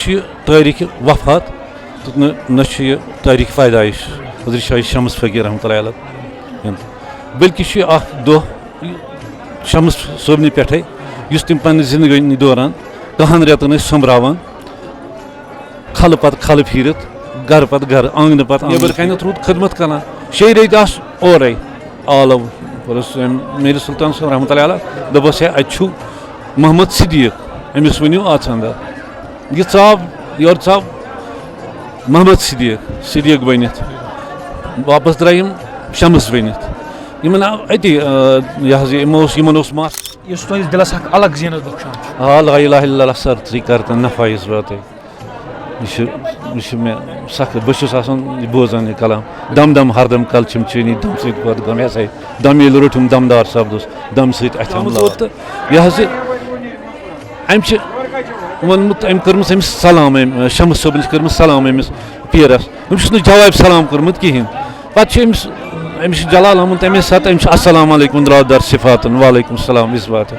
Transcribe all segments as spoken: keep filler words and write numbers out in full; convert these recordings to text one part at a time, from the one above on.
چھُ یہِ تٲریٖخِ وفات تہٕ نہ، نہ چھُ یہِ تٲریٖخِ پیدٲیِش حضرت شاہ شمس فقیٖر رحمتہ اللہ علیہ ہُنٛد، بلکہِ چھُ یہِ اکھ دۄہ شمس صٲبنہِ پٮ۪ٹھَے، یُس تٔمۍ پننہِ زندگٲنی دوران کہن رٮ۪تن ٲسۍ سۄمبراوان، کھلہٕ پتہٕ کھلہٕ پھیٖرِتھ، گرٕ پتہٕ گرٕ، آنگنہٕ پتہٕ آنگنہٕ نیبر پھیٖرِتھ۔ کَنٮ۪تھ روٗد خدمت کران، شیٚیہِ ریٚتۍ آس اورے۔ عالم، پوٚرُس أمۍ میٖر سُلطان صٲب رحمتہ اللہ علیہ، دوٚپُس، "ہے، اَتہِ چھُ محمد صدیق، أمِس ؤنِو اَژھ اَندر۔" یہِ ژاو، یورٕ ژاو محمد صدیق، صدیق بٔنِتھ۔ واپس درٛاے یِم شمس بٔنِتھ۔ یِمن آو أتی، آ، یہِ حظ یہِ، یِمو اوس، یِمن اوس مَس۔ یُس تُہٕنٛدِس دِلس اکھ الگ زینت بخشان چھُ۔ آ، لا الہ الا اللہ سر، ژٕے کر تہٕ نفع یِس واتَے۔ یہِ چھُ، یہِ چھُ مےٚ سخ، بہٕ چھُس آسان یہِ بوزان یہِ کلام، "دم دم ہردم کل چھِم چٲنی دم سۭتۍ پٲدٕ گم"، یہِ ہسا یہِ دم ییٚلہِ روٚٹھُم دمدار سپدُس، دم سۭتۍ اَتھِ آمُت حملہٕ۔ اوت تہٕ یہِ حظ یہِ، أمۍ چھِ ووٚنمُت، أمۍ کٔرمٕژ أمِس سلام، أمۍ، شمس صٲبن چھِ کٔرمٕژ سلام أمِس پیٖرس، أمۍ چھُس نہٕ جواب سلام کوٚرمُت کِہیٖنۍ۔ پتہٕ چھِ أمِس، أمِس چھُ جلال احمد تَمے ساتہٕ، أمِس چھُ السلام علیکم درٛاو در صفاتن، وعلیکم السلام، یِژھ واتہٕ۔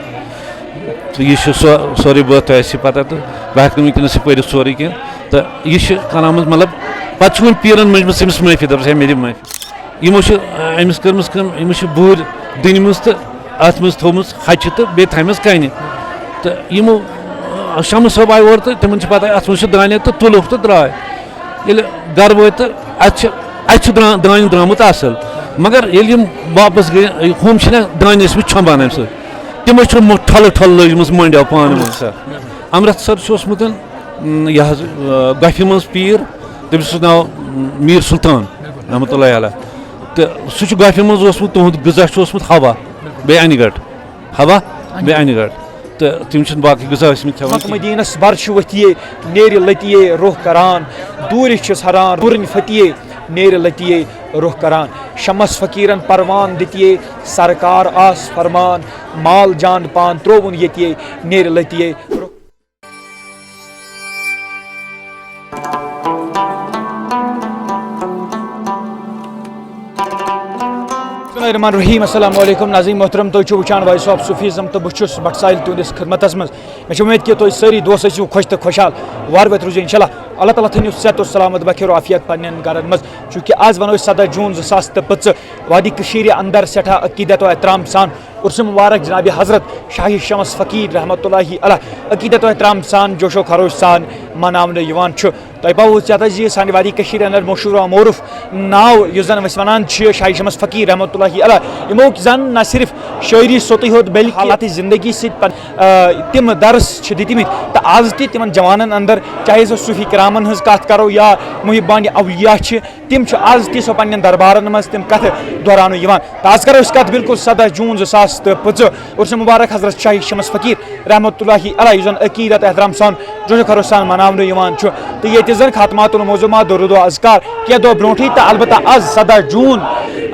تہٕ یہِ چھُ سو-، سورُے بٲتھ تۄہہِ آسہِ پتہ تہٕ بہٕ ہٮ۪کہٕ نہٕ وٕنکیٚنس یہِ پٔرِتھ سورُے کینٛہہ۔ تہٕ یہِ چھِ کلام منٛز، مطلب، پتہٕ چھِ وۄنۍ پیٖرن مٔنٛجمٕژ أمِس معٲفی، دوٚپُس، "ہے، مےٚ دِ معٲفی۔" یِمو چھِ، آ، أمِس کٔرمٕژ کٲم، أمِس چھِ بُہٕرۍ دٕنمٕژ تہٕ اتھ منٛز تھٲومٕژ ہچہِ تہٕ بیٚیہِ تھایمَژ کنہِ۔ تہٕ یِمو، آ، شمس صٲب آیہِ اورٕ تہٕ تِمن چھِ پتہ، اتھ منٛز چھُ دانہِ تہٕ تُلُکھ تہٕ درٛاے۔ ییٚلہِ گرٕ وٲتۍ تہٕ اتہِ چھِ، اتہِ چھُ درٛا-، دانہِ درٛامُت اصل، مگر ییٚلہِ یِم واپس گٔے، ہُم چھِنہ دانہِ ٲسمٕتۍ چھۄمبان امہِ سۭتۍ، تِمو چھِ مۄ-، ٹھۄلہٕ ٹھۄلہٕ لٲجمٕژ مٔنٛڈۍ آو پانہٕ ؤنۍ سا۔ امرتسر چھُ اوسمُت، م، یہِ حظ، آ، گۄپھِ منٛز پیٖر، تٔمِس اوس ناو، م، میٖر سلطان رحمتہ اللہ علیہ۔ تہٕ سُہ چھُ گۄپھِ منٛز اوسمُت، تُہُنٛد غذا چھُ اوسمُت ہوا، بیٚیہِ انہِ گٹ۔ ہوا، بیٚیہِ انہِ گٹ۔ تہٕ تِم چھِنہٕ باقٕے غذا ٲسمٕتۍ کھٮ۪وان مکہ کینٛہہ۔ مدینس بر چھُ ؤتھۍ یے، نیرِ لٔتۍ یے روح کران، دوٗرِ چھِس ہران، روٗرٕنۍ فتیے، نیرِ لٔتۍ یے روح کران۔ شمس فقیرن پروان دِتۍ یے، سرکار آس فرمان، مال جان پان ترووُن ییٚتہِ یے، نیرِ لٔتۍ یے روح۔ بسم اللہ الرحمن الرحیم۔ السلام علیکم ناظرین محترم، تُہۍ چھِو وٕچھان Voice of Sufism تہٕ بہٕ چھُس بٹ ساحل تُہٕنٛدِس خدمتس منٛز۔ مےٚ چھِ اُمید کہِ تُہۍ سٲری دوس ٲسِو خۄش تہٕ خۄشحال۔ وارٕ وٲتۍ روٗزِو انشاءاللہ۔ اللہ تعالیٰ تھٲینو صحت و سلامت بخیر و عافیت پننٮ۪ن گرن منٛز۔ چوٗنٛکہِ آز ونو أسۍ سداہ جوٗن زٕ ساس تہٕ پٕنٛژٕہ، وادی کٔشیٖرِ اندر سٮ۪ٹھاہ عقیدت و احترام سان عرس مبارک جناب حضرت شاہی شمس فقیر رحمتہ اللہ علیہ عقیدت و احترام سان، جوش و خروش سان مناونہٕ یِوان چھُ۔ تۄہہِ پاوٕ ژےٚ تہِ زِ سانہِ وادی کٔشیٖرِ اندر مشہوٗر و معروٗف ناو یُس زن أسۍ ونان چھِ شاہی شمس فقیر رحمتہ اللہ علیہ، یِمو زن نہ صرف شٲعری سوتٕے ہوت بلکہِ حالات زندگی سۭتۍ پن-، آ، تِم درس چھِ دِتمٕتۍ تہٕ آز تہِ تِمن جوانن اندر، چاہے سۄ صوٗفی کرامن ہٕنٛز کتھ کرو یا محبان اولیاء چھِ، تِم چھِ آز تہِ سۄ پننٮ۪ن دربارن منٛز تِم کتھٕ دہراونہٕ یِوان۔ تہٕ آز کرو أسۍ کتھ بالکل سداہ جوٗن زٕ ساس تہٕ پٕنٛژٕہ، عرس مبارک حضرت شاہی شمس فقیر رحمتہ اللہ علیہ، یُس زن عقیدت احترام سان، جوش و خروش سان مناونہٕ یِوان چھُ۔ تہٕ ییٚتہِ زن خاتمات الموضوع ما درود و اذکار کینٛہہ دۄہ برونٹھٕے تہٕ البتہ از سداہ جوٗن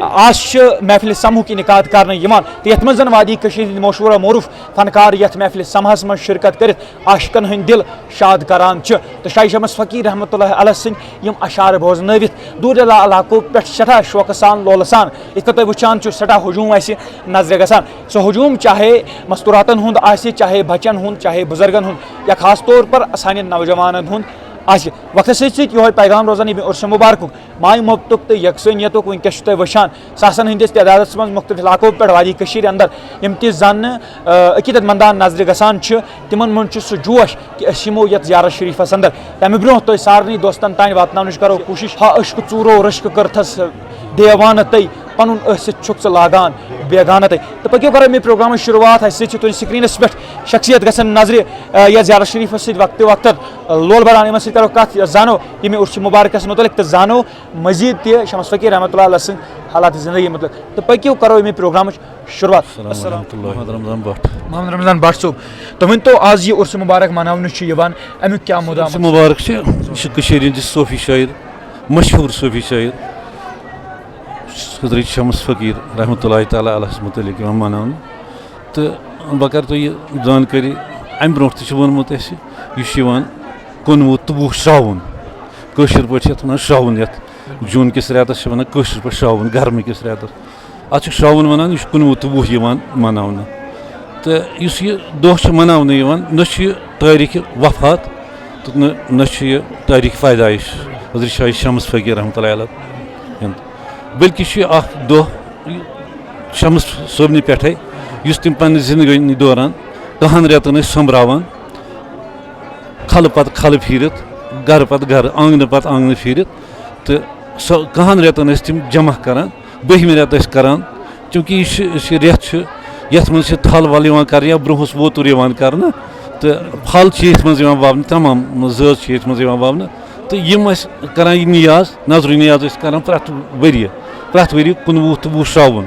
آز چھِ محفل سماہُک انعقاد کرنہٕ یِوان۔ تہٕ یتھ منٛز زن وادی کٔشیٖرِ ہٕنٛدۍ مشہوٗر و معروٗف فنکار یتھ محفل سماہس منٛز شرکت کٔرِتھ عاشقن ہٕنٛدۍ دِل شاد کران چھِ۔ تہٕ شاہی شمس فقیر رحمتہ اللہ علیہ سٕنٛدۍ یِم اشعار بوزنٲوِتھ دوٗرِ دلا علاقو پٮ۪ٹھ سٮ۪ٹھاہ شوقہٕ سان، لولہٕ سان، یِتھ کٔنۍ تُہۍ وٕچھان چھِو، سٮ۪ٹھاہ ہجوٗم اَسہِ نظرِ گژھان۔ سُہ ہجوٗم چاہے مستوٗراتن ہُنٛد آسہِ، چاہے بچن ہُنٛد، چاہے بُزرگن ہُنٛد، یا خاص طور پر سانٮ۪ن نوجوانن ہُنٛد آسہِ۔ وقتس سۭتۍ سۭتۍ یِہوٚے پیغام روزان ییٚمہِ عرس مبارکُک۔ ماے محبتُک تہٕ یکسٲنیتُک وٕنکیٚس چھُ تۄہہِ وٕچھان ساسن ہٕنٛدِس تعدادس منٛز مُختٔلِف علاقو پٮ۪ٹھ وادی کٔشیٖرِ اندر یِم تہِ زن، آ، عقیدت مندان نظرِ گژھان چھِ، تِمن منٛز چھُ سُہ جوش کہِ أسۍ یِمو یتھ زیارت شریفس اندر۔ تمہِ برونٛہہ تۄہہِ سارنٕے دوستن تام واتناونٕچ کرو کوٗشش۔ ہا عشق ژوٗرو رشک کٔرتھس دیوانہٕ تہٕ پنُن ٲسِتھ چھُکھ ژٕ لاگان بیگانہٕ تہٕ۔ تہٕ پٔکِو کرو مےٚ پروگرامٕچ شروٗعات۔ اسہِ سۭتۍ چھِ تُہنٛدِس screenس پٮ۪ٹھ شخصیت گژھن نظرِ، آ، یتھ زیارت شریفس سۭتۍ وقتہٕ وقتہٕ لول بران۔ یِمن سۭتۍ کرو کتھ، زانو ییٚمہِ عرس مبارکس متعلق تہٕ زانو مزید تہِ شمس فقیر رحمتہ اللہ علیہ سٕنٛدۍ حالات زندگی متعلق۔ تہٕ پٔکِو کرو ییٚمہِ پروگرامٕچ شروٗعات۔ السلام السلام۔ ورحمۃ اللہ۔ محمد رمضان بٹ۔ محمد رمضان بٹ صٲب، تُہۍ ؤنۍ تو، آز یہِ عرس مبارک مناونہٕ چھُ یِوان، امیُک کیٛاہ مُدعا؟ عرس مبارک چھِ، یہِ چھِ کٔشیٖرِ ہِنٛدِس صوفی شٲعر، مشہوٗر صوفی شٲعر حضرت شمس فقیر رحمتہ اللہ تعالیٰ علیہ متعلق یِوان مناونہٕ۔ تہٕ بہٕ کرٕ تۄہہِ یہِ زانکٲری، امہِ برونٛٹھ تہِ چھُ ووٚنمُت اَسہِ، یہِ چھُ یِوان کُنوُہ تہٕ وُہ شراوُن، کٲشِر پٲٹھۍ چھِ یَتھ وَنان شراوُن، یَتھ جوٗن کِس رٮ۪تَس چھِ وَنان کٲشِر پٲٹھۍ شراوُن، گرمہٕ کِس رٮ۪تَس۔ اَتھ چھِ شراوُن وَنان، یہِ چھُ کُنوُہ تہٕ وُہ یِوان مَناونہٕ۔ تہٕ یُس یہِ دۄہ چھُ مَناونہٕ یِوان، نہ چھُ یہِ تٲریٖخِ وفات تہٕ نہ نہ چھُ یہِ تٲریٖخ پیدٲیِش حضرت شاہ شمس فقیٖر رحمتہ اللہ علیہ ہُنٛد، بلکہِ چھُ یہِ اکھ دۄہ شمس صٲبنہِ پٮ۪ٹھَے، یُس تِم پننہِ زندگٲنی دوران کَہَن رٮ۪تَن ٲسۍ سۄمبراوان، کھلہٕ پتہٕ کھلہٕ پھیٖرِتھ، گرٕ پتہٕ گرٕ، آنٛگنہٕ پتہٕ آنٛگنہٕ پھیٖرِتھ، تہٕ سۄ کَہَن رٮ۪تَن ٲسۍ تِم جمع کران۔ بٔہمہِ رٮ۪تہٕ ٲسۍ کران، چوٗنٛکہِ یہِ چھُ، یہِ چھُ رٮ۪تھ چھُ، یَتھ منٛز چھِ تھل ول یِوان کرنہٕ یا برونٛہہ اوس ووتُر یِوان کرنہٕ، تہٕ پھل چھِ یَتھ منٛز یِوان وَونہٕ، تمام زٲژ چھِ یَتھ منٛز یِوان وَونہٕ۔ تہٕ یِم ٲسۍ کران یہِ نیاز، نظرُ نیاز ٲسۍ کران پرٛٮ۪تھ ؤریہِ، پرٛٮ۪تھ ؤریہِ کُنوُہ تہٕ وُہ شراوُن۔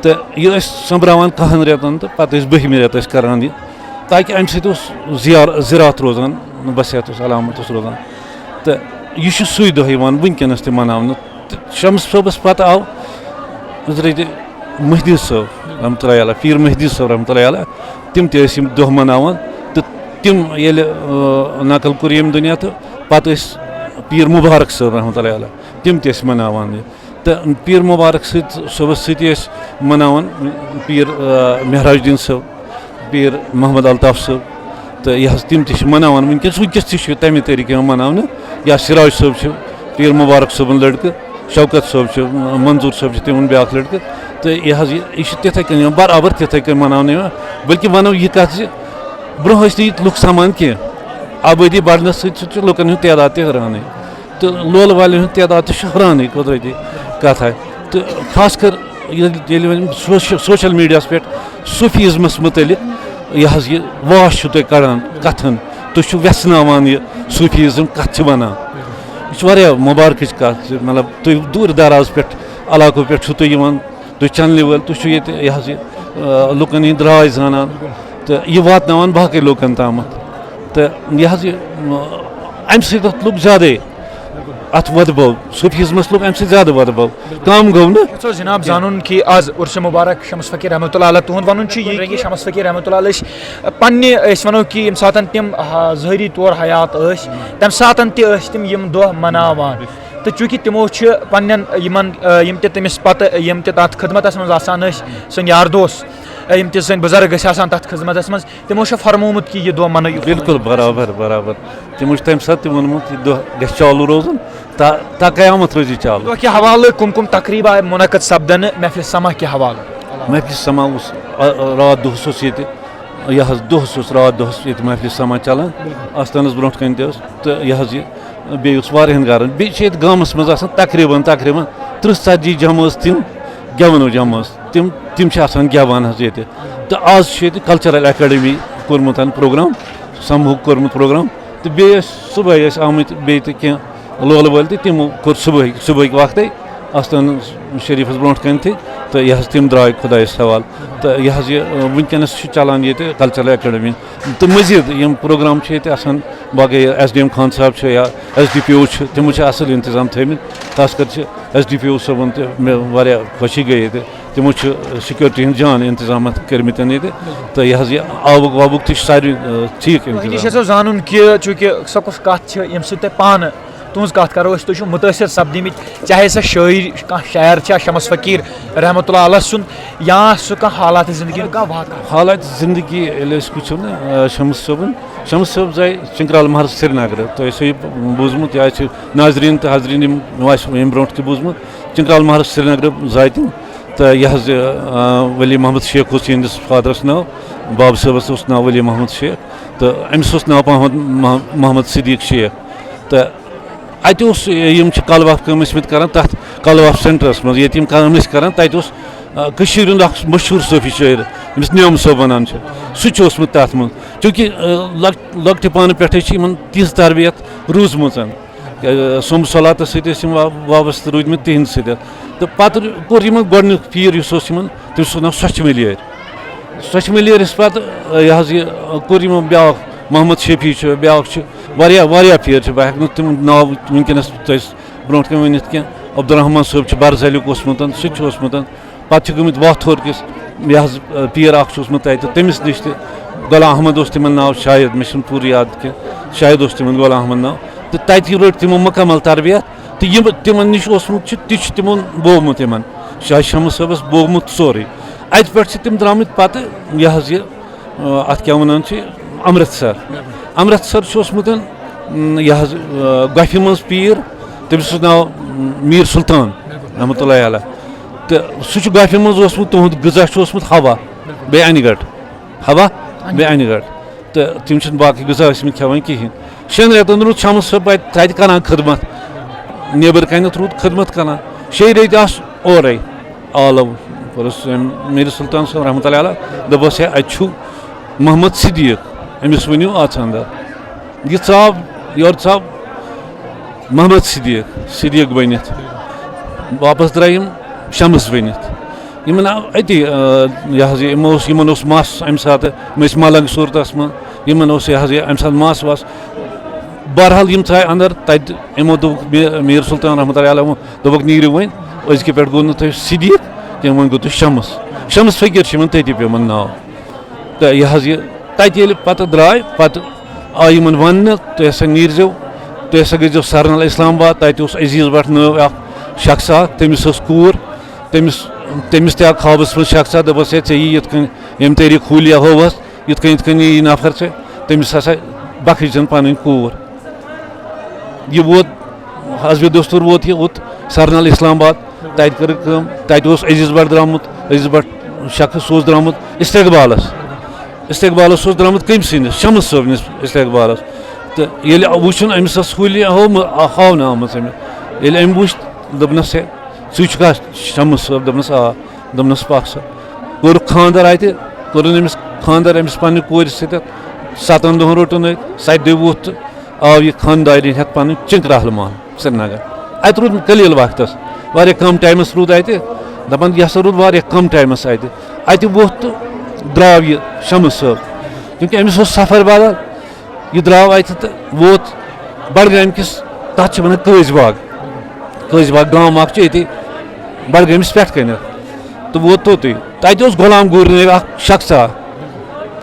تہٕ یہِ ٲسۍ سۄمبراوان کَہَن رٮ۪تَن تہٕ پتہٕ ٲسۍ بٔہمہِ رٮ۪تہٕ ٲسۍ کران یہِ، تاکہِ اَمہِ سۭتۍ اوس زیار-، زِراعت روزان، بصحت اوس، علامت اوس روزان۔ تہٕ یہِ چھُ سُے دۄہ یِوان وٕنکیٚنَس تہِ مناونہٕ۔ تہٕ شمس صٲبَس پتہٕ آو حضرت مہدی صٲب رحمتہ اللہ علیہ، پیٖر مہدی صٲب رحمتہ اللہ علیہ، تِم تہِ ٲسۍ یِم دۄہ مناوان۔ تہٕ تِم ییٚلہِ، آ، نقل کوٚر ییٚمہِ دُنیا، تہٕ پتہٕ ٲسۍ پیٖر مُبارک صٲب رحمتہ اللہ علیہ، تِم تہِ ٲسۍ مناوان یہِ۔ تہٕ پیٖر مُبارک سۭتۍ، صٲبَس سۭتۍ ٲسۍ مناوان پیٖر، آ، مہراج الدیٖن صٲب، پیٖر محمد الطاف صٲب، تہٕ یہِ حظ تِم تہِ چھِ مناوان وٕنکیٚس۔ وٕنکیٚس تہِ چھُ تَمے طریٖقہٕ یِوان مناونہٕ۔ یا سراج صٲب چھِ پیٖر مُبارک صٲبُن لٔڑکہٕ، شوکت صٲب چھِ، منظوٗر صٲب چھِ تِمَن بیٛاکھ لٔڑکہٕ۔ تہٕ یہِ حظ یہِ، یہِ چھِ تِتھَے کٔنۍ یِوان، برابر تِتھَے کٔنۍ مناونہٕ یِوان۔ بلکہِ وَنو یہِ کَتھ زِ برونٛہہ ٲسۍ نہٕ ییٚتہِ لُکھ سَمان کینٛہہ، آبٲدی بَڑنَس سۭتۍ سۭتۍ چھُ لُکَن ہُنٛد تعداد تہِ ہُرانٕے۔ تہٕ لولہٕ والٮ۪ن ہُنٛد تعداد تہِ چھُ ہُرانٕے، قۄدرٔتی کَتھ آے۔ تہٕ خاص کر ییٚلہِ، ییٚلہِ وۄنۍ سوش-، سوشل میٖڈیاہَس پٮ۪ٹھ صوٗفیٖزمَس مُتعلِق یہِ حظ یہِ واش چھُو تُہۍ کَڑان کَتھَن، تُہۍ چھِو وٮ۪ژھناوان یہِ صوٗفیٖزم کَتھ چھِ وَنان۔ یہِ چھِ واریاہ مُبارکٕچ کَتھ زِ مطلب تُہۍ دوٗرِ دراز پٮ۪ٹھ علاقو پٮ۪ٹھ چھُو تُہۍ یِوان، تُہۍ چَنلہِ وٲلۍ، تُہۍ چھِو ییٚتہِ یہِ حظ یہِ، آ، لُکَن ہِنٛدۍ راے زانان تہٕ یہِ واتناوان باقٕے لُکَن تامَتھ۔ تہٕ یہِ حظ یہِ، آ، اَمہِ سۭتۍ اَتھ لوٚگ زیادَے اَتھ وۄدبَو، صوٗفیٖزمَس لوٚگ اَمہِ سۭتۍ زیادٕ وۄدبَو، کَم گوٚو نہٕ۔ یَژھو جِناب زانُن کہِ آز عُرسہِ مُبارک شمس فقیٖر رحمتہ اللہ علیہ، تُہُنٛد وَنُن چھُ یہِ کہِ شمس فقیٖر رحمتہ اللہ علیہ ٲسۍ پنٛنہِ، أسۍ وَنو کہِ ییٚمہِ ساتَن تِم، آ، ظٲہری طور حیات ٲسۍ، تَمہِ ساتَن تہِ ٲسۍ تِم یِم دۄہ مَناوان۔ تہٕ چوٗنٛکہِ تِمو چھِ پنٛنٮ۪ن یِمَن، آ، یِم تہِ تٔمِس پَتہٕ، یِم تہِ تَتھ خدمتَس منٛز آسان ٲسۍ، سٲنۍ یار دوس، آ، یِم تہِ سٲنۍ بُزرگ ٲسۍ آسان تَتھ خدمتَس منٛز، تِمو چھُ فرمومُت کہِ یہِ دۄہ مَنٲیِو۔ بِلکُل برابر، برابر۔ تِمو چھُ تَمہِ ساتہٕ تہِ ووٚنمُت، یہِ دۄہ گژھِ چالوٗ روزُن، تا-، تا قیامت روزِ یہِ چالوٗ۔ دۄہ کہِ حوالہٕ کٕم کٕم تقریٖبہ آیہِ مُنعقد سپدنہٕ محفلِ سما کہِ حوالہٕ؟ محفلِ سما اوس، آ، آ، راتھ دۄہَس اوس ییٚتہِ، یہِ حظ دۄہَس اوس راتھ دۄہَس ییٚتہِ محفلِ سما چلان۔ آستانَس برونٛٹھ کَنہِ تہِ ٲس، تہٕ یہِ حظ یہِ، بیٚیہِ اوس واریاہَن گَرَن، بیٚیہِ چھِ ییٚتہِ گامَس منٛز آسان تقریٖباً، تقریٖباً تٕرٛہ ژتجی جمٲژ تِم گٮ۪وَن وٲلۍ جمٲژ، تِم، تِم چھِ آسان گٮ۪وان حظ ییٚتہِ۔ تہٕ آز چھُ ییٚتہِ کلچرل اکیڈمی کوٚرمُت ہن پروگرام، سمہُک کوٚرمُت پروگرام، تہٕ بیٚیہِ ٲسۍ صُبحٲے ٲسۍ آمٕتۍ بیٚیہِ تہِ کینٛہہ لولہٕ وٲلۍ تہِ، تِمو کوٚر صُبحٲے، صُبحٕکۍ وقتَے آستان شریٖفَس برونٛٹھ کَنہِ تھٕے، تہٕ یہِ حظ تِم درٛاے خۄدایَس حوالہٕ۔ تہٕ یہِ حظ یہِ، وٕنکیٚنَس چھُ چَلان ییٚتہِ کلچرل اکیڈمی، تہٕ مٔزیٖد یِم پروگرام چھِ ییٚتہِ آسان، باقٕے ایس ڈی ایم خان صٲب چھِ یا ایس ڈی پی او چھِ، تِمو چھِ اَصٕل اِنتظام تھٲومٕتۍ، خاص کر چھِ ایس ڈی پی او صٲبُن تہِ مےٚ واریاہ خوشی گٔے ییٚتہِ۔ تِمو چھُ سیکورٹی ہٕنٛدۍ جان انتظامات کٔرمٕتۍ ییٚتہِ، تہٕ یہِ حظ یہِ آبُک وابُک تہِ چھُ ساروی، آ، ٹھیٖک وۄنۍ انتظام۔ چھِ اَسہِ زانُن کہِ چوٗنٛکہِ سۄ کۄس کَتھ چھِ ییٚمہِ سۭتۍ تۄہہِ پانہٕ تُہٕنٛز کَتھ کَرو أسۍ، تُہۍ چھِو مُتٲثر سَپدیمٕتۍ، چاہے سۄ شٲعری کانٛہہ شاعر چھا شمس فقیٖر رحمتہ اللہ علیہ سُنٛد، یا سُہ کانٛہہ حالات زندگی ہُنٛد کانٛہہ واقعہ۔ حالات زندگی ییٚلہِ أسۍ وٕچھو نہ، آ، شمس صٲبُن، شمس صٲب زاے چنکرال محلہٕ سرینگرٕ، تۄہہِ آسیو یہِ بوٗزمُت یا آسہِ ناظریٖن تہٕ حاضریٖن یِم آسہِ ییٚمہِ برونٛٹھ تہِ بوٗزمُت، چنکرال محلہٕ سرینگرٕ زاے تِم۔ تہٕ یہِ حظ، یہِ، آ، ولی محمد شیخ اوس یِہنٛدِس فادرَس ناو، باب صٲبَس اوس ناو ولی محمد شیخ، تہٕ أمِس اوس ناو محمد، مح-، محمد صدیق شیخ۔ تہٕ اَتہِ اوس، یہِ، یِم چھِ کَلہٕ واپھ کٲم ٲسمٕتۍ کَران تَتھ کَلہٕ واپھ سینٹرَس منٛز، ییٚتہِ یِم کٲم ٲسۍ کَران، تَتہِ اوس، آ، کٔشیٖرِ ہُنٛد اَکھ مشہوٗر صوٗفی شٲعر، أمِس نیوم صٲب وَنان چھِ، سُہ تہِ چھُ اوسمُت تَتھ منٛز۔ چوٗنٛکہِ، آ، لۄک-، لۄکٹہِ پانہٕ پٮ۪ٹھَے چھِ یِمَن تِژھ تربیت روٗزمٕژ۔ صوم صلاتَس سۭتۍ ٲسۍ یِم وا-، وابستہٕ روٗدمٕتۍ تِہِنٛدِ سۭتۍ۔ تہٕ پَتہٕ کوٚر یِمَن گۄڈٕنیُک پیٖر یُس اوس یِمَن، تٔمِس اوس ناو سۄچھِ مٔلۍ یٲرۍ۔ سۄچھِ مٔلۍ یٲرِس پَتہٕ، یہِ حظ یہِ، کوٚر یِمو بیٛاکھ محمد شفیع چھُ، بیٛاکھ چھُ، واریاہ، واریاہ پیٖر چھِ، بہٕ ہٮ۪کہٕ نہٕ تِمَن ناو وٕنکیٚنَس تۄہہِ برونٛٹھ کَنہِ ؤنِتھ کینٛہہ۔ عبدالرحمان صٲب چھُ برزَلیُک اوسمُت، سُہ تہِ چھُ اوسمُت۔ پَتہٕ چھُ گوٚمُت واتھورکِس، یہِ حظ، پیٖر اَکھ چھُ اوسمُت تَتہِ، تٔمِس نِش تہِ، غلام احمد اوس تِمَن ناو شاید، مےٚ چھُنہٕ پوٗرٕ یاد کینٛہہ، شاید اوس تِمَن غلام احمد ناو۔ تہٕ تَتہِ رٔٹ تِمو مُکمل تربیت، تہٕ یِم تِمَن نِش اوسمُت چھُ، تہِ چھُ تِمَن بوومُت یِمَن۔ شاہ شمس صٲبَس بوومُت سورُے۔ اَتہِ پٮ۪ٹھ چھِ تِم درٛامٕتۍ پَتہٕ، یہِ حظ یہِ، اَتھ کیٛاہ وَنان چھِ، امرتسر۔ امرتسر چھُ اوسمُت م، یہِ حظ، آ، گۄپھِ منٛز پیٖر، تٔمِس اوس ناو، م، میٖر سُلطان رحمتہ اللہ علیہ۔ تہٕ سُہ چھُ گۄپھِ منٛز اوسمُت، تُہُنٛد غذا چھُ اوسمُت ہوا، بیٚیہِ اَنہِ گَٹہٕ۔ ہوا، بیٚیہِ اَنہِ گَٹہٕ۔ تہٕ تِم چھِنہٕ باقٕے غذا ٲسمٕتۍ کھٮ۪وان کِہیٖنۍ۔ شٮ۪ن رٮ۪تَن روٗد شمس صٲب اَتہِ، تَتہِ کَران خدمت، نیٚبرٕ کَنٮ۪تھ روٗد خدمت کَران۔ شیٚیہِ ریٚتۍ آس اورَے، آلو کوٚرُس أمۍ میٖر سُلطان صٲب رحمتہ اللہ علیہ، دوٚپُس، "ہے، اَتہِ چھُ محمد صدیق، أمِس ؤنِو اَژھ اَندَر۔" یہِ ژاو، یورٕ ژاو محمد صدیق، صدیق بٔنِتھ۔ واپس درٛاے یِم شمس بٔنِتھ۔ یِمن آو أتی، آ، یہِ حظ یہِ، یِمو اوس، یِمن اوس مَس اَمہِ ساتہٕ، یِم ٲسۍ ملنگ صوٗرتس منٛز، یِمن اوس یہِ حظ یہِ اَمہِ ساتہٕ مَس وَس۔ بہرحال یِم ژاے اَندر، تَتہِ یِمو دوٚپُکھ، مے-، میٖر سُلطان رحمتہ اللہ علیہ دوٚپُکھ، "نیٖرِو وۄنۍ، أزکہِ پٮ۪ٹھ گوٚو نہٕ تۄہہِ صدیق کینٛہہ، وۄنۍ گوٚو تۄہہِ شمس۔" شمس فقیٖر چھُ یِمن تٔتی پیوٚمُت ناو۔ تہٕ یہِ حظ یہِ، تَتہِ ییٚلہِ پَتہٕ درٛاے، پَتہٕ آو یِمَن وَننہٕ، "تُہۍ ہسا نیٖرزیو، تُہۍ ہسا گٔژھزیو سرنل اسلام آباد، تَتہِ اوس عزیز بٹ نٲو اَکھ شخص اَکھ، تٔمِس ٲس کوٗر، تٔمِس، تٔمِس تہِ آو خوابَس منٛز شخص اَکھ، دوٚپُس، ہے، ژےٚ یی یِتھ کٔنۍ ییٚمہِ طریٖقہٕ حُلیہ ہووَس، یِتھ کٔنۍ، یِتھ کٔنۍ یی نفر ژےٚ، تٔمِس ہسا بخٕش زَن پَنٕنۍ کوٗر۔" یہِ ووت، حسبِ دستور ووت یہِ اوٚت سرنل اسلام آباد۔ تَتہِ کٔرٕکھ کٲم، تَتہِ اوس عزیز بٹ درٛامُت، عزیز بٹ شخص، سُہ اوس درٛامُت استقبالَس۔ استقبالَس اوس درٛامُت کٔمۍ سٕنٛدِس؟ شمس صٲبنِس استقبالَس۔ تہٕ ییٚلہِ وٕچھُن أمِس ٲس حُلیہ ہٲومٕژ، آ، ہاونہٕ آمٕژ أمِس۔ ییٚلہِ أمۍ وٕچھ، دوٚپنَس، "ہے، ژٕے چھُکھا شمس صٲب؟" دوٚپنَس، "آ۔" دوٚپنَس، "پَکھ سا۔" کوٚرُکھ خانٛدر اَتہِ، کوٚرُن أمِس خانٛدر أمِس پنٛنہِ کورِ سۭتۍ۔ سَتَن دۄہَن روٚٹُن أتھۍ، سَتہِ دۄہہِ ووٚتھ تہٕ آو یہِ خانٛدارِنۍ ہٮ۪تھ پَنٕنۍ چِنٛکراہل محل سرینگر۔ اَتہِ روٗد نہٕ قلیٖل وقتَس، واریاہ کَم ٹایمَس روٗد اَتہِ۔ دَپان، یہِ ہسا روٗد واریاہ کَم ٹایمَس اَتہِ۔ اَتہِ ووٚتھ تہٕ درٛاو یہِ شمس صٲب، کیونکہ أمِس اوس سفر بدل۔ یہِ درٛاو اَتہِ تہٕ ووت بڈگامہِ کِس، تَتھ چھِ وَنان قٲضۍ باغ۔ قٲضۍ باغ گام اَکھ چھُ ییٚتی بڈگٲمِس پٮ۪ٹھ کَنٮ۪تھ۔ تہٕ ووت توٚتُے۔ تَتہِ اوس غلام گوٗر نٲوۍ اَکھ شخصا،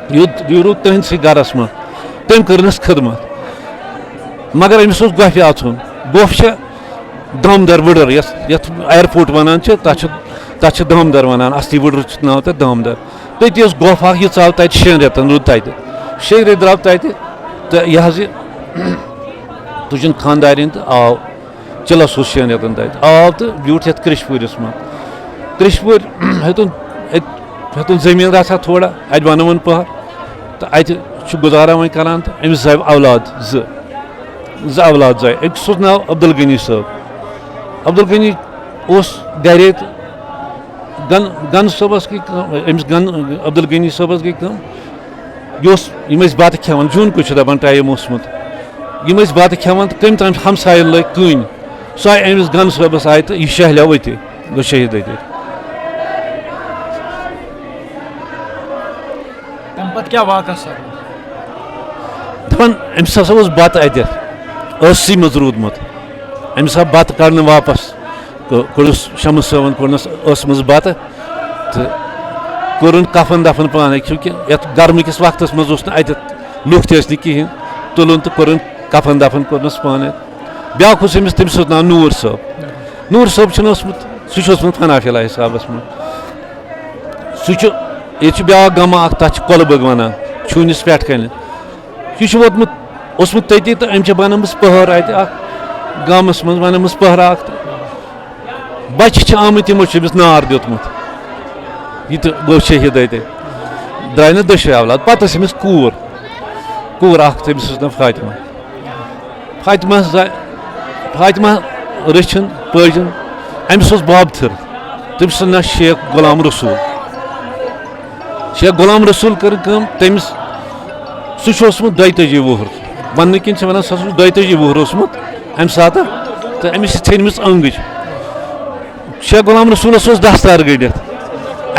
یہِ، یہِ روٗد تٔہٕنٛدسٕے گَرَس منٛز۔ تٔمۍ کٔرنَس خدمت۔ مگر أمِس اوس گۄپھِ اَژُن۔ گۄپھ چھےٚ دامدر وٕڈٕر، یَتھ، یَتھ ایئرپورٹ وَنان چھِ، تَتھ چھِ، تَتھ چھِ دامدر وَنان، اَصلی وٕڈٕر چھُ ناو تَتھ دامدر۔ تٔتی ٲس گۄپھ اَکھ، یہِ ژاو تَتہِ شٮ۪ن رٮ۪تَن، روٗد تَتہِ۔ شیٚیہِ رٮ۪تۍ درٛاو تَتہِ، تہٕ یہِ حظ یہِ، تُجِن خانٛدارِنۍ تہٕ آو۔ چِلَس اوس شٮ۪ن رٮ۪تَن تَتہِ۔ آو تہٕ بیوٗٹھ یَتھ کرٛشپوٗرِس منٛز۔ کرٛشپوٗرۍ ہیوٚتُن، ہیوٚتُن زٔمیٖن رَژھا تھوڑا، اَتہِ بَنٲوٕن پَہَر۔ تہٕ اَتہِ چھُ گُزارا وۄنۍ کَران تہٕ أمِس زاے اولاد زٕ۔ زٕ اولاد زاے۔ أکِس اوس ناو عبدالغنی صٲب۔ عبدالغنی اوس گَرے تہٕ گَن-، گَنہٕ صٲبَس گٔے کٲم، أمِس گَن-، عبدالغنی صٲبَس گٔے کٲم۔ یہِ اوس، یِم ٲسۍ بَتہٕ کھٮ۪وان، جوٗن کُے چھُ دَپان ٹایم اوسمُت۔ یِم ٲسۍ بَتہٕ کھٮ۪وان تہٕ کٔمۍ تام ہمسایَن لٲگۍ کٕنۍ۔ سُہ آیہِ أمِس گَنہٕ صٲبَس آیہِ تہٕ یہِ شہلیو أتی، گوٚو شہیٖد أتی۔ تَمہِ پَتہٕ کیٛاہ واقعہ سَپُد؟ دَپان، أمِس ہسا اوس بَتہٕ اَتٮ۪تھ، ٲسسٕے منٛز روٗدمُت۔ أمِس آو بَتہٕ کَڑنہٕ واپَس، کٔ-، کوٚڑُس شمس صٲبَن، کوٚڑنَس ٲسہٕ منٛز بَتہٕ تہٕ کوٚرُن کَفَن دَفَن پانَے، چوٗنٛکہِ یَتھ گرمہٕ کِس وقتَس منٛز اوس نہٕ اَتٮ۪تھ لُکھ تہِ ٲسۍ نہٕ کِہیٖنۍ۔ تُلُن تہٕ کوٚرُن کَفَن دَفَن کوٚرنَس پانَے۔ بیٛاکھ اوس أمِس، تٔمِس اوس ناو نوٗر صٲب۔ نوٗر صٲب چھُنہٕ اوسمُت، سُہ چھُ اوسمُت حنافی اللہ حسابَس منٛز۔ سُہ چھُ، ییٚتہِ چھُ بیٛاکھ گامہ اَکھ، تَتھ چھِ کۄلہٕ بٲگۍ وَنان، چھوٗنِس پٮ۪ٹھ کَنہِ۔ یہِ چھُ ووتمُت، اوسمُت تٔتی تہٕ أمۍ چھِ بَنٲومٕژ پٔہر اَتہِ اَکھ، گامَس منٛز بَنٲومٕژ پٔہرا اَکھ تہٕ بَچہِ چھِ آمٕتۍ، تِمو چھُ أمِس نار دیُتمُت۔ یہِ تہِ گوٚو شہیٖد اَتہِ۔ درٛاے نہٕ دۄشوَے اولاد۔ پَتہٕ ٲس أمِس کوٗر، کوٗر اَکھ، تٔمِس اوس ناو فاطمہ۔ فاطمہ زا-، فاطمہ رٔچھِن پٲجِن، أمِس اوس بابتھٕر، تٔمِس اوس ناو شیخ غلام رسول۔ شیخ غلام رسول کٔر کٲم، تٔمِس، سُہ چھُ اوسمُت دۄیتٲجی وُہُر، وَننہٕ کِنۍ چھِ وَنان سُہ اوسمُت دۄیتٲجی وُہُر اوسمُت اَمہِ ساتہٕ، تہٕ أمِس چھِ ژھیٚنمٕژ أنٛگٕج۔ شیخ غلام رسولس اوس دستار گٔنڈِتھ۔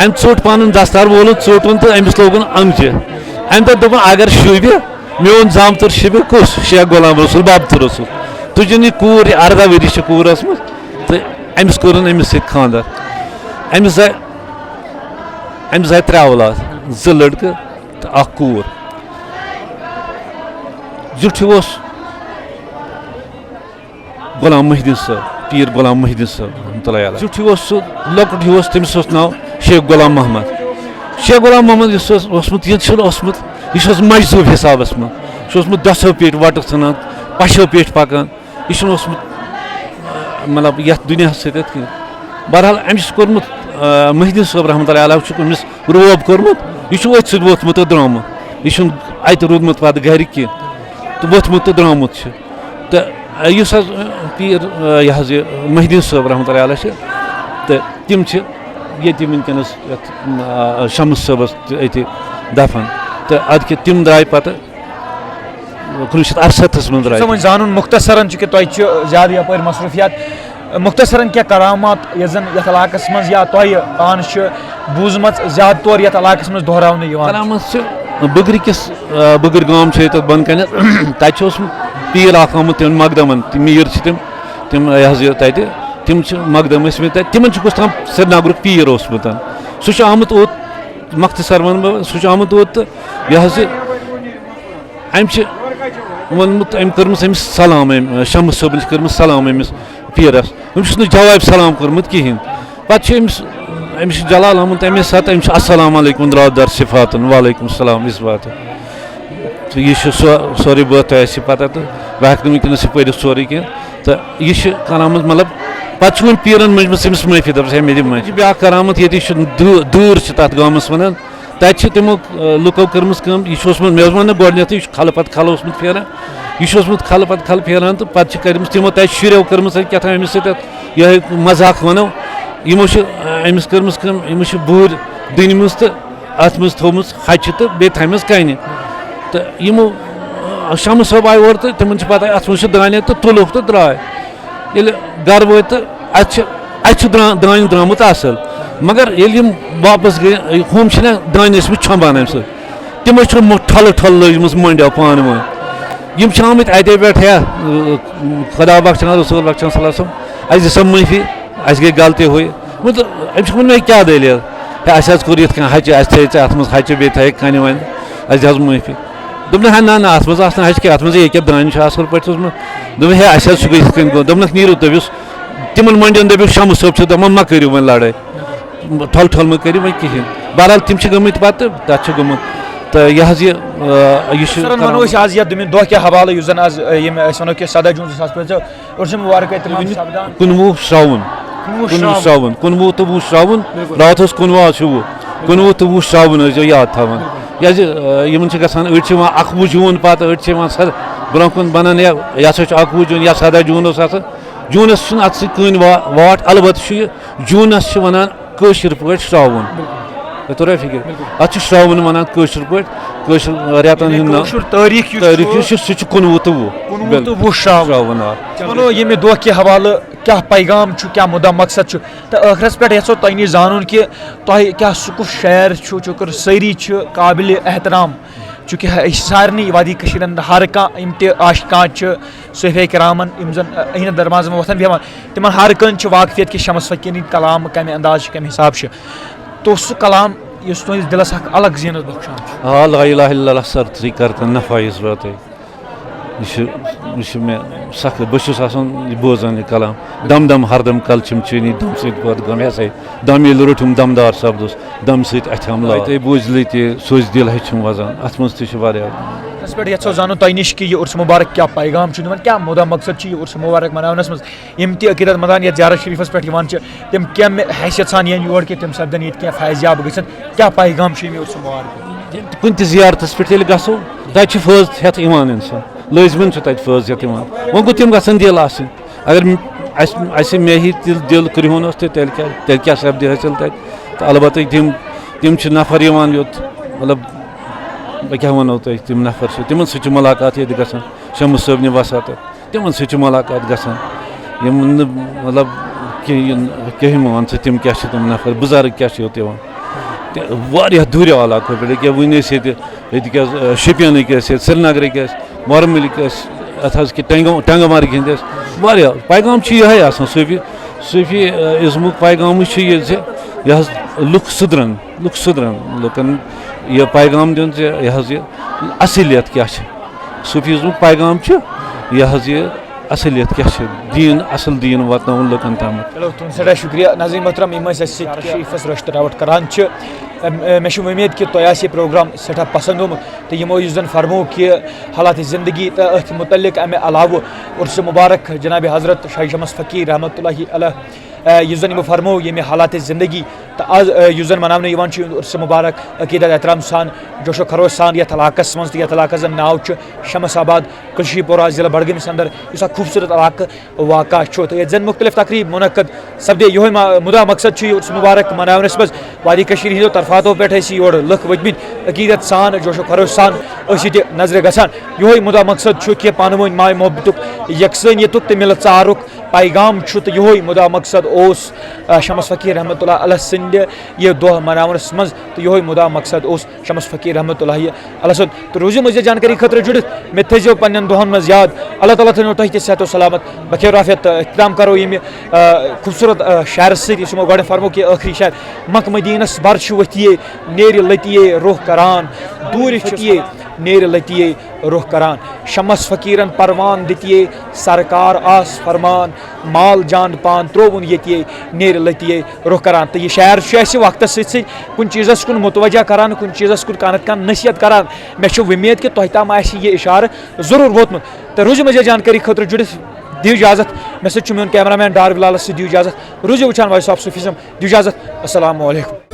أمۍ ژوٚٹ پنُن دستار وولُن، ژوٚٹُن تہٕ أمِس لوگُن أنٛگجہِ۔ أمۍ دوٚپ، دوٚپُن، "اگر شوٗبہِ، میون زامتُر شوٗبہِ کُس؟ شیخ غلام رسول، بابتھٕر اوسُس۔ تُجِن یہِ کوٗر، یہِ اَرداہ ؤری چھِ کوٗر ٲسمٕژ، تہٕ أمِس کوٚرُن أمِس سۭتۍ خانٛدر۔" أمِس زاے، أمِس زاے ترٛےٚ اولاد، زٕ لٔڑکہٕ تہٕ اکھ کوٗر۔ زیُٹھ ہیوٗ اوس غلام محی الدین صٲب، پیٖر غلام محی الدین صٲب رحمتہ اللہ علیہ۔ زیُٹھ ہیوٗ اوس سُہ، لۄکُٹ ہیوٗ اوس، تٔمِس اوس ناو شیخ غلام محمد۔ شیخ غلام محمد یُس اوس اوسمُت، یہِ چھُنہٕ اوسمُت، یہِ چھُ اوسمُت مجذوٗب حسابس منٛز۔ یہِ چھُ اوسمُت دَژھو پیٹہِ وَٹہٕ ژھٕنان، پَشو پیٚٹھۍ پَکان۔ یہِ چھُنہٕ اوسمُت، آ، مطلب، یَتھ دُنیاہَس سۭتۍ یَتھ کینٛہہ۔ بہرحال، أمِس چھُ کوٚرمُت، آ، محی الدیٖن صٲب رحمتہ اللہ علیہ چھُ أمِس رُعب کوٚرمُت۔ یہِ چھُ أتھۍ سۭتۍ ووٚتھمُت تہٕ درٛامُت۔ یہِ چھُنہٕ اَتہِ روٗدمُت پَتہٕ گَرِ کینٛہہ۔ تہٕ ووٚتھمُت تہٕ درٛامُت چھُ۔ تہٕ، آ، یُس حظ، آ، پیٖر، آ، یہِ حظ یہِ محی الدیٖن صٲب رحمتہ اللہ علیہ چھِ، تہٕ تِم چھِ ییٚتہِ وٕنکیٚنَس یَتھ، آ، شمس صٲبَس تہِ أتی دفن۔ تہٕ اَدٕ کہِ تِم درٛاے پَتہٕ کُنوُہ شیٚتھ اَرسَتھَس منٛز درٛاے۔ سُہ وۄنۍ زانُن مختصرن، چونکہ تۄہہِ چھِ زیادٕ یَپٲرۍ مصروٗفیات۔ مختصرن کینٛہہ کرامات یۄس زن یتھ علاقس منٛز یا تۄہہِ پانس چھِ بوٗزمٕژ، زیادٕ طور یتھ علاقس منٛز دۄہراونہٕ یِوان؟ کرامت چھِ بُگرِ کِس، آ، بُگرِ گام چھُ ییٚتہِ بۄنہٕ کنٮ۪تھ۔ تتہِ چھُ اوسمُت پیٖر اکھ آمُت تِمن مقدمن، تِم میٖر چھِ تِم، تِم یہِ حظ یہِ تتہِ، تِم چھِ مقدم ٲسمٕتۍ تتہِ، تِمن چھُ کُس تام سرینگرُک پیٖر اوسمُت۔ سُہ چھُ آمُت اوت، مختصر ونہٕ بہٕ، سُہ چھُ آمُت اوت تہٕ یہِ حظ یہِ أمۍ چھِ ووٚنمُت، أمۍ کٔرمٕژ أمِس سلام، أمۍ، شمس صٲبن چھِ کٔرمٕژ سلام أمِس پیٖرس۔ أمۍ چھُس نہٕ جواب سلام کوٚرمُت کِہیٖنۍ۔ پتہٕ چھِ أمِس، أمِس چھُ جلال احمد تَمے ساتہٕ، أمِس چھُ السلام علیکم درٛادار صفاتن، وعلیکم السلام اِثباتن۔ تہٕ یہِ چھُ سو-، سورُے بٲتھ تۄہہِ آسہِ پتہ تہٕ بہٕ ہٮ۪کہٕ نہٕ وٕنکیٚنس یہِ پٔرِتھ سورُے کینٛہہ۔ تہٕ یہِ چھِ کرامت، مطلب، پتہٕ چھُ وۄنۍ پیٖرن مٔنٛجمٕژ أمِس معٲفی، دوٚپُس، "ہے، مےٚ دِ معٲفی۔" بیٛاکھ کرامت ییٚتہِ چھُ دو-، دوٗر چھِ تتھ گامس ونان۔ تَتہِ چھِ تِمو، آ، لُکو کٔرمٕژ کٲم، یہِ چھُ اوسمُت، مےٚ اوس وَنان گۄڈٕنیتھٕے، یہِ چھُ کھلہٕ پَتہٕ کھلہٕ اوسمُت پھیران، یہِ چھُ اوسمُت کھلہٕ پَتہٕ کھلہٕ پھیران، تہٕ پَتہٕ چھِ کٔرمٕژ تِمو تَتہِ شُریو کٔرمٕژ اَتہِ کیٛاہ تام أمِس سۭتۍ اَتھ یِہوٚے مذاق وَنو، یِمو چھِ، آ، أمِس کٔرمٕژ کٲم، أمِس چھِ بُہٕرۍ دٕنمٕژ تہٕ اَتھ منٛز تھوٚومٕژ ہَچہِ تہٕ بیٚیہِ تھایمَژ کَنہِ۔ تہٕ یِمو، آ، شمس صٲب آے اورٕ تہٕ تِمَن چھِ پَتہ اَتھ منٛز چھُ دانہِ تہٕ تُلُکھ تہٕ درٛاے۔ ییٚلہِ گرٕ وٲتۍ تہٕ اَتہِ چھِ، اَتہِ چھُ درا-، دانہِ درٛامُت اَصٕل، مگر ییٚلہِ یِم واپس گٔے، ہُم چھِنہ دانہِ ٲسمٕتۍ چھۄمبان اَمہِ سۭتۍ، تِمو چھِ مۄ-، ٹھۄلہٕ ٹھۄلہٕ لٲجمٕژ مۄنڈیو پانہٕ ؤنۍ۔ یِم چھِ آمٕتۍ اَتے پٮ۪ٹھ، ہے، خدا بخشان، رسول بخشان صلی اللہ علیہ وسلم، اَسہِ دِ سا معٲفی، اَسہِ گٔے غلطی ہُہ یہِ۔ مطلب، أمۍ چھِ ووٚن مےٚ، کیٛاہ دٔلیٖل؟ ہے، اَسہِ حظ کوٚر یِتھ کٔنۍ ہَچہِ، اَسہِ تھٲے ژےٚ اَتھ منٛز ہَچہِ، بیٚیہِ تھٲیِکھ کَنہِ وَنہِ، اَسہِ دِ حظ معٲفی۔ دوٚپنَس، ہے، نہ، نہ، اَتھ منٛز آسہٕ نہٕ ہَچہِ کینٛہہ، اَتھ منٛز ہے ییٚکیٛاہ دانہِ چھُ اَصٕل پٲٹھۍ سوٗزمُت۔ دوٚپمَس، ہے، اَسہِ حظ چھُ یِتھ کٔنۍ گوٚمُت۔ دوٚپنَس، نیٖرِو تُہۍ، یُس تِمَن مۄنڈٮ۪ن دٔپِو، شمس صٲب چھِ دَپان، مہ کٔرِو وۄنۍ لڑٲے، ٹھۄل ٹھۄل مہ کٔرِو وۄنۍ کِہیٖنۍ۔ بہرحال، تِم چھِ گٔمٕتۍ پَتہٕ، تَتھ چھُ گوٚمُت۔ تہٕ یہِ حظ یہِ، آ، یہِ چھُ سَرَن وَنو أسۍ آز یَتھ دۄہ کہِ حوالہٕ، یُس زَن آز، آ، ییٚمہِ أسۍ وَنو کہِ سَداہ جوٗن زٕ ساس پٕنٛژٕہ، عرس مبارک تہِ تمام سپدان۔ کُنوُہ شراوُن۔ کُنوُہ کُنوُہ شراوُن۔ شراوُن۔ کُنوُہ تہٕ وُہ شراوُن۔ بِلکُل۔ راتھ اوس کُنوُہ، آز چھُ وُہ۔ کُنوُہ تہٕ وُہ شراوُن ٲسۍزیو یاد تھاوان۔ بِلکُل۔ کیٛازِ، آ، یِمن چھِ گژھان، أڑۍ چھِ یِوان اَکوُہ جوٗن پَتہٕ، أڑۍ چھِ یِوان سَر-، برٛونٛہہ کُن بَنان، یا، یہِ ہسا چھُ اَکوُہ جوٗن یا سَداہ جوٗن اوس آسان۔ جوٗنَس چھُنہٕ اَتھ سۭتۍ کٕہٕنۍ وا-، واٹھ۔ البتہ چھُ یہِ، جوٗنَس چھِ وَنان کٲشِر پٲٹھۍ شراوُن۔ بِلکُل۔ تۄہہِ توٚروا فِکِر؟ بِلکُل۔ اَتھ چھُ شراوُن وَنان کٲشِر پٲٹھۍ، کٲشِر رٮ۪تَن یعنی ہُنٛد ناو۔ کٲشُر تٲریٖخ یُس تٲریٖخ چھُ، یُس چھُ، سُہ چھُ کُنوُہ تہٕ وُہ۔ کُنوُہ تہٕ بِلکُل۔ وُہ شراوُن۔ شراوُن، آ۔ أسۍ وَنو ییٚمہِ دۄہ کہِ حوالہٕ کیٛاہ پیغام چھُ، کیٛاہ مُدعا مقصد چھُ، تہٕ ٲخرَس پٮ۪ٹھ یَژھو تۄہہِ نِش زانُن کہِ تۄہہِ کیٛاہ سُہ کُس شعر چھُ، چونکہ سٲری چھِ قابلِ احترام، چونکہ أسۍ چھِ سارنٕے وادی کٔشیٖرِ اَنٛدر ہر کانٛہہ یِم تہِ عاشقان چھِ، صوفیہ کرامن، یِم زن، ٲ، یِہنٛدٮ۪ن درمازن منٛز وۄتھان بیٚہوان، تِمن ہر کٲنٛسہِ چھِ واقفیت کہِ شمس فقیٖرٕنۍ کلام کمہِ انداز چھِ، کمہِ حساب چھِ۔ تو سُہ کلام یُس تُہنٛدِس دِلس اکھ الگ زینت بخشان چھُ۔ آ، لا الہ الا اللہ سر تھی کرتن نفع اثباتے۔ یہِ چھُ، یہِ چھُ مےٚ سخ، بہٕ چھُس آسان یہِ بوزان یہِ کلام۔ دم دم ہردم کل چھِم چٲنی دم سۭتۍ پٲدٕ گم ہسا۔ دم ییٚلہِ روٚٹُم دمدار سپدُس، دم سۭتۍ اَتھِ حملہٕ آو۔ تۄہہِ بوٗزۍ لٔتہِ سوزۍ دِل ہیٚچھُم وَزان، اَتھ منٛز تہِ چھِ واریاہ۔ اَتھ پٮ۪ٹھ یَژھو زانُن تۄہہِ نِش کہِ یہِ عُرس مُبارک کیٛاہ پیغام چھُ دِوان، کیٛاہ مُدا مقصد چھُ یہِ عُرس مُبارک مَناونَس منٛز؟ یِم تہِ عقیٖدت مَدان یَتھ زیارت شریٖفَس پٮ۪ٹھ یِوان چھِ، تِم کَمہِ حیثیت سان یِن یور کہِ تِم سَپدَن ییٚتہِ کینٛہہ فیض یاب گٔژھِتھ؟ کیٛاہ پیغام چھُ ییٚمہِ عُرس مُبارک؟ کُنہِ تہِ زیارتَس پٮ۪ٹھ ییٚلہِ گژھو، تَتہِ چھُ فٲض ہٮ۪تھ یِوان اِنسان، لٲزمَن چھُ تَتہِ فٲض ہٮ۪تھ یِوان۔ وۄنۍ گوٚو تِم گژھن دِل آسٕنۍ۔ اگر م-، اَسہِ، اَسہِ مے ہی دِل، دِل کرٛہُن اوس تہٕ تیٚلہِ کیٛاہ، تیٚلہِ کیٛاہ سپدِ حٲصِل تَتہِ؟ تہٕ البتہ تِم، تِم چھِ نفر یِوان یوٚت، مطلب، بہٕ کیٛاہ وَنو تۄہہِ، تِم نفر چھِ، تِمَن سۭتۍ چھِ مُلاقات ییٚتہِ گژھان، شمس صٲبنہِ وساطت، تِمَن سۭتۍ چھِ مُلاقات گژھان۔ یِم نہٕ، مطلب، کینٛہہ، یِم کیٛاہ یِم وَن ژٕ، تِم کیٛاہ چھِ تِم نفر، بُزرگ کیٛاہ چھِ یوٚت یِوان؟ تہٕ واریاہ دوٗریو علاقو پٮ۪ٹھ، ییٚکیٛاہ وٕنۍ ٲسۍ ییٚتہِ، ییٚتہِ کیٛاہ، شُپینٕکۍ ٲسۍ ییٚتہِ، سرینگرٕکۍ ٲسۍ، وارمُلِکۍ ٲسۍ، یَتھ حظ کہِ ٹنٛگ-، ٹنٛگہٕ مَرگہِ ہِنٛدۍ ٲسۍ۔ واریاہ پیغام چھُ یِہوٚے آسان، صوٗفی، صوٗفی، ٲ، ازمُک پیغامٕے چھُ یہِ زِ یہِ حظ لُکھ سُدرَن، لُکھ سُدرَن، لُکَن یہِ پیغام دیُن زِ یہِ حظ یہِ اصلیت کیٛاہ چھِ۔ صوٗفی ازمُک پیغام چھُ یہِ حظ یہِ اصلیت کیٛاہ چھِ، دیٖن، اصٕل دیٖن واتناوُن لُکَن تامَتھ۔ چلو، تُہُنٛد سٮ۪ٹھاہ شُکریہ۔ ناظریٖن محترم، یِم ٲسۍ اَسہِ سۭتۍ شریٖفَس رٲچھ تہٕ راوَٹھ کران چھِ۔ مےٚ چھِ وۄمید کہِ تۄہہِ آسہِ یہِ پروگرام سٮ۪ٹھاہ پسنٛد آمُت، تہٕ یِمو یُس زَن فرموو کہِ حالات زندگی تہٕ أتھۍ مُتعلق اَمہِ علاوٕ عرس مبارک جناب حضرت شاہ شمس فقیر رحمۃ اللہ علیہ، یُس زَن یِمو فرموو ییٚمہِ حالات زندگی تہٕ آز یُس زَن مناونہٕ یِوان چھُ عرس مبارک عقیدت احترام سان، جوش و خروش سان یَتھ علاقَس منٛز، تہٕ یَتھ علاقَس زَن ناو چھُ شمس آباد، کلشی پورہ، ضلع بڈگٲمِس اندر، یُس اکھ خوٗبصوٗرت علاقہٕ واقع چھُ، تہٕ ییٚتہِ زَن مُختٔلِف تقریٖب مُنعقد سپدے۔ یِہوٚے ما-، مُدا مقصد چھُ یہِ عرس مبارک مناونَس منٛز وادی کٔشیٖرِ ہِنٛدیو طرفاتو پٮ۪ٹھ ٲسۍ یور لُکھ وٲتمٕتۍ، عقیٖدت سان، جوش و خروش سان ٲسۍ ییٚتہِ نظرِ گژھان۔ یِہوٚے مُدا مقصد چھُ کہِ پانہٕ ؤنۍ ماے محبتُک، یکسٲنیتُک تہٕ مِلہٕ ژارُک پیغام چھُ، تہٕ یِہوٚے مُدا مقصد اوس، آ، شمس فقیٖر رحمتہ اللہ علیہ سٕنٛدِ یہِ دۄہ مناونَس منٛز، تہٕ یِہوٚے مُدا مقصد اوس شمس فقیٖر رحمتہ اللہ علیہ سُنٛد۔ تہٕ روٗزِو مزید جانکٲری خٲطرٕ جُڑِتھ۔ مےٚ تھٲیزیو پنٛنٮ۪ن دۄہَن منٛز یاد۔ اللہ تعالیٰ تھٲینو تۄہہِ تہِ صحت و سلامت۔ بخیر و عافیت۔ تہٕ اختتام کرو ییٚمہِ، آ، خوٗبصوٗرت، آ، شعرٕ سۭتۍ، یُس یِمو گۄڈٕ فرمو کہِ ٲخری شعر، مکہ مدیٖنس بر چھُ ؤتھیے، نیرِ لٔتیے روح کران، دوٗرِ چھُ یے، نیرِ لٔتیے روح کران۔ شمس فقیٖرن پروان دِتیے، سرکار آس فرمان، مال جان پان ترٛووُن ییٚتیے، نیرِ لٔتیے روح کران۔ تہٕ یہِ شعر چھُ اَسہِ وقتس سۭتۍ سۭتۍ کُنہِ چیٖزس کُن متوجہ کران، کُنہِ چیٖزس کُن کانٛہہ نتہٕ کانٛہہ نصیحت کران۔ مےٚ چھِ وۄمید کہِ تۄہہِ تام آسہِ یہِ اِشارٕ ضروٗر ووتمُت۔ تہٕ روٗزِو مزید جانکٲری خٲطرٕ جُڑِتھ۔ دِیِو اجازت، مےٚ سۭتۍ چھُ میون camera man ڈار بلالس سۭتۍ۔ دِیِو اجازت، روٗزِو وٕچھان Voice of Sufism۔ دِیِو اجازت، السلام علیکم۔